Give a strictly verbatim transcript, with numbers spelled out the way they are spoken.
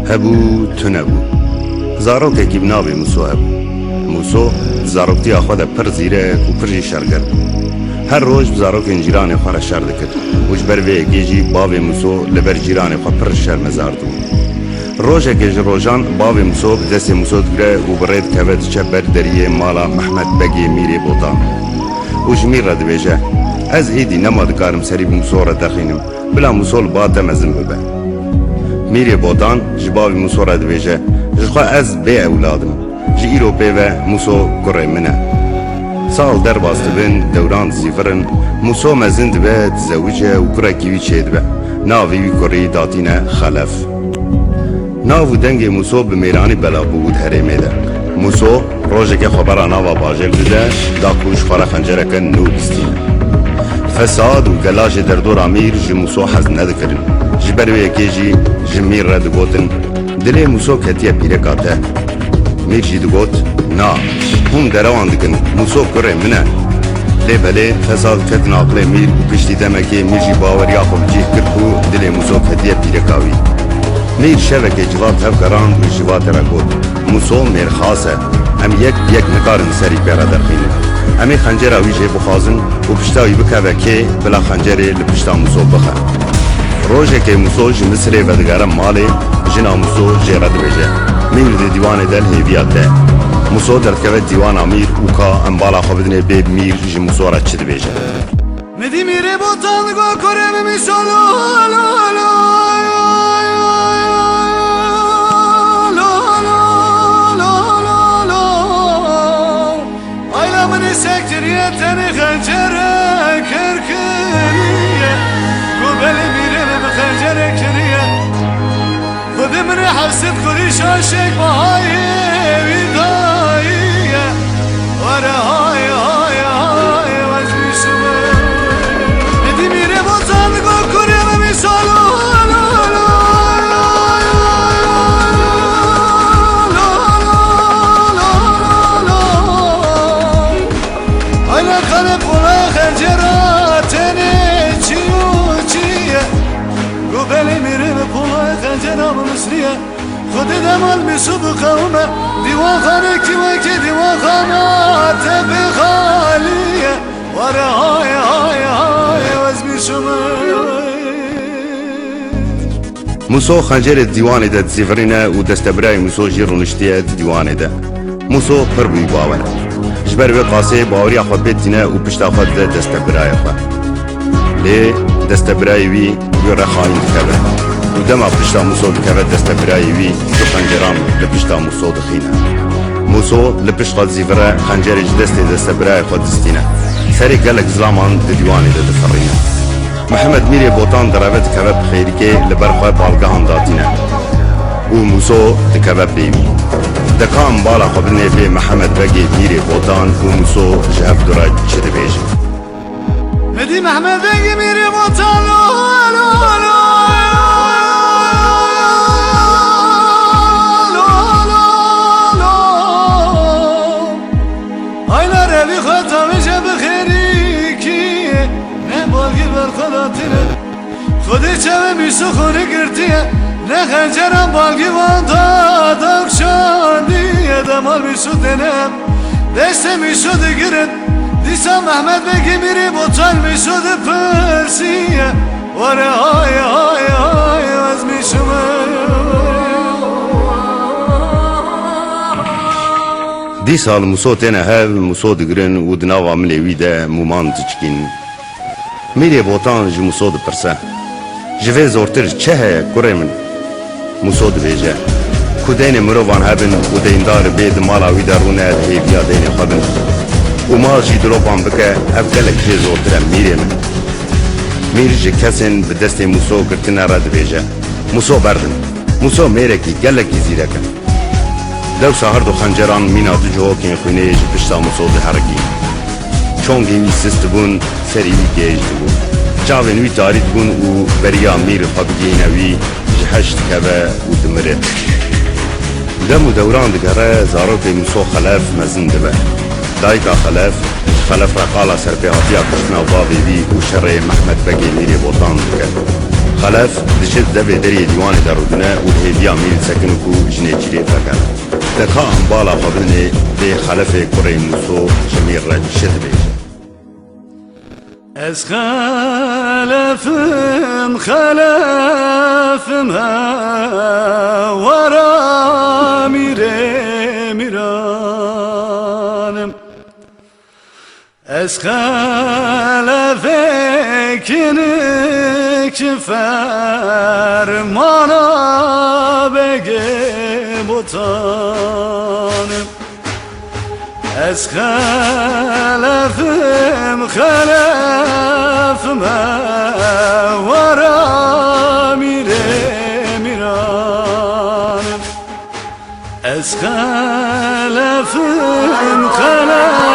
Hebû, tune bû. Zarokekî bi navê Mûso hebû. Mûso di zaroktiya xwe de pir zîrek û pir jî şerger bû. Her roj bi zarokên cîranê xwe re şer dikir û ji ber vê yekê jî bavê Mûso li ber cîranê xwe pir şermezar dibû. Rojekê ji rojan bavê Mûso bi destê Mûso digire û bi rê dikeve diçe ber deriyê mala Mehmet Begê Mîrê Botan û ji Mîr re dibêje, "Ez êdî nema dikarim serî bi Mûso re derxînim." Bila Mûso li ba te mezin bibe. Mîrê Botan ji bavê Mûso re dibêje, "Ji xwe ez bê ewlad im. Ji îro pê ve Mûso kurê min e." Sal derbas dibin, dewran dizîvirin, Mûso mezin dibe, dizewice û kurekî wî çêdibe. Navê wî kurî datîne Xelef. Nav û dengê Mûso bi mêranî belav bûbû di herêmê de. Mûso rojekê xwe bera nava bajêr dide, da ku ji xwe re xencereke nû bistîne. Fesad û gelajê derdora Mîr ji Mûso hez nedikirin. Ji ber wê yekê jî ji Mîr re digotin, "Dilê Mûso ketiye pîreka te." Mîr jî digot, "Na, hûn derewan dikin, Mûso kurê min e." Lê belê Fesad ketin aqilê Mîr û piştî demekê Mîr jî baweriya xwe bi cih kir ku dilê Mûso ketiye pîreka wî. Mîr şevekê civat hevgerand û ji civatê re got, "Mûso mêrxas e. Em yek bi yek nikarin serî pê re derxînin. Em ê xencera wî jê bixwazin û pişta wî bikeve kê, bila xencerê li pişta Mûso bixe." Rojekê Mûso ji Misirê vedigere malê, jina Mûso jê re dibêje, "Mîr di dîwanê de li hêviya te." Mûso derdikeve dîwana Mîr û ka, "Em bala xwe bidinê bê Mîr ji Mûso re çi dibêje." Midî Mîrê Botan go kurê min Mîso lo, lo, lo, lo, lo, lo, lo, lo, lo. Ayla min ê sekiriye tenê xencere kir kiriye. Go belê Mîrê min bi xencere kiriye. Xwedê min ê hevsit xwedî şaşek bahayê wî dayiye. Were hay hay hay wezmîşime. Êdî Mîrê Botan go kurê min Mîso lo, lo, lo. Ayna xane pola xencera tenê çi û çi ye. Go belê Mîrê min pola xencera min misliye. Xwedê demal Mîso biqewime. Dîwanxanekî wekî dîwanxana te bê xalî ye. Were hay hay hay wezmîşime. Mûso xencerê di dîwanê de dizîvirîne û destebirayê Mûso jî rûniştiye di dîwanê de. Mûso pir bûyî bawer. Ji ber wê qasê baweriya xwe pê tîne û pişta xwe dide destebirayê xwe. Lê destebirayê wî wî re xayîn dikeve. Û dema pişta Mûso dikeve destebirayê wî du xenceran li pişta Mûso dixîne. Mûso li pişt xwe dizîvire, xencerê ji destê destebirayê xwe distîne. Serê gelek zilaman di dîwanê de difirîne. Mihemed Mîrê Botan direve dikeve bi xêrikê li ber xwe balgehan datîne û Mûso dikeve pê wî. Deka em bala xwe bidinê pê Mihemed Begê Mîrê Botan û Mûso ji hev du re çi dibêjin. Midî Mihemed Begê Mîrê Botan lo, lo, lo, lo, lo, lo. Ayna revî xwe tavêje bi xêrîkî, ne balgî ber xwe datîne. Xwedê çavê Mîso xwe girtiye, ne xencera balgî van da dakşandiye, dema Mîso têne destê Mîso digirin. Dîsa Mehmet Begê Mîrê Botan Mîso dipirsiye, were hay hay hay ez Mîso me. Dîsa li Mûso têne hev, Mûso digirin û di nava milê wî de mûman diçikînin. Mîrê Botan ji Mûso dipirse, "Ji vê zortir çi heye kurê min?" Mûso dibêje, "Ku deynê mirovan hebin û deyndar bê di mala wî de rûne di hêviya deynê xwe bin û mal jî dilopan bike, ev gelek jê zortir e mîrê min." Mîr ji kesên bi destê Mûso girtine re dibêje, "Mûso berdin. Mûso mêrekî gelekî zîrek e." Dewsa her du xenceran mîna du cihokên xwînê ji pişta Mûso diherikîn. Çongên wî sis dibûn, serî wî gêj dibû. Çavên wî tarî dibûn û beriya Mîr xwe bigihîne wî, ji heş dikeve û dimire. Dem û dewran digere, zarokê Mûso Xelef mezin dibe. Dayika Xelef, ji Xelef re qala serpêhatiya kuştina bavê wî û şerê Mehmet Begê Mîrê Botan dike. Xelef diçe di devê deriyê dîwanê de rûdine û hêviya mîr disekin ku jinê cîrê vekeve. Deka embala xwe bidinê, dê Xelefê kurê Mûso ji mîr re çi dibêje? Ez xelefim, xelefim, hewara mîrê mîranim. Ez xelefê kinik ji fermana Begê Botanim. Ez xelefim, xelefim, hewara mîrê mîranim. Ez xelefim, xelefim,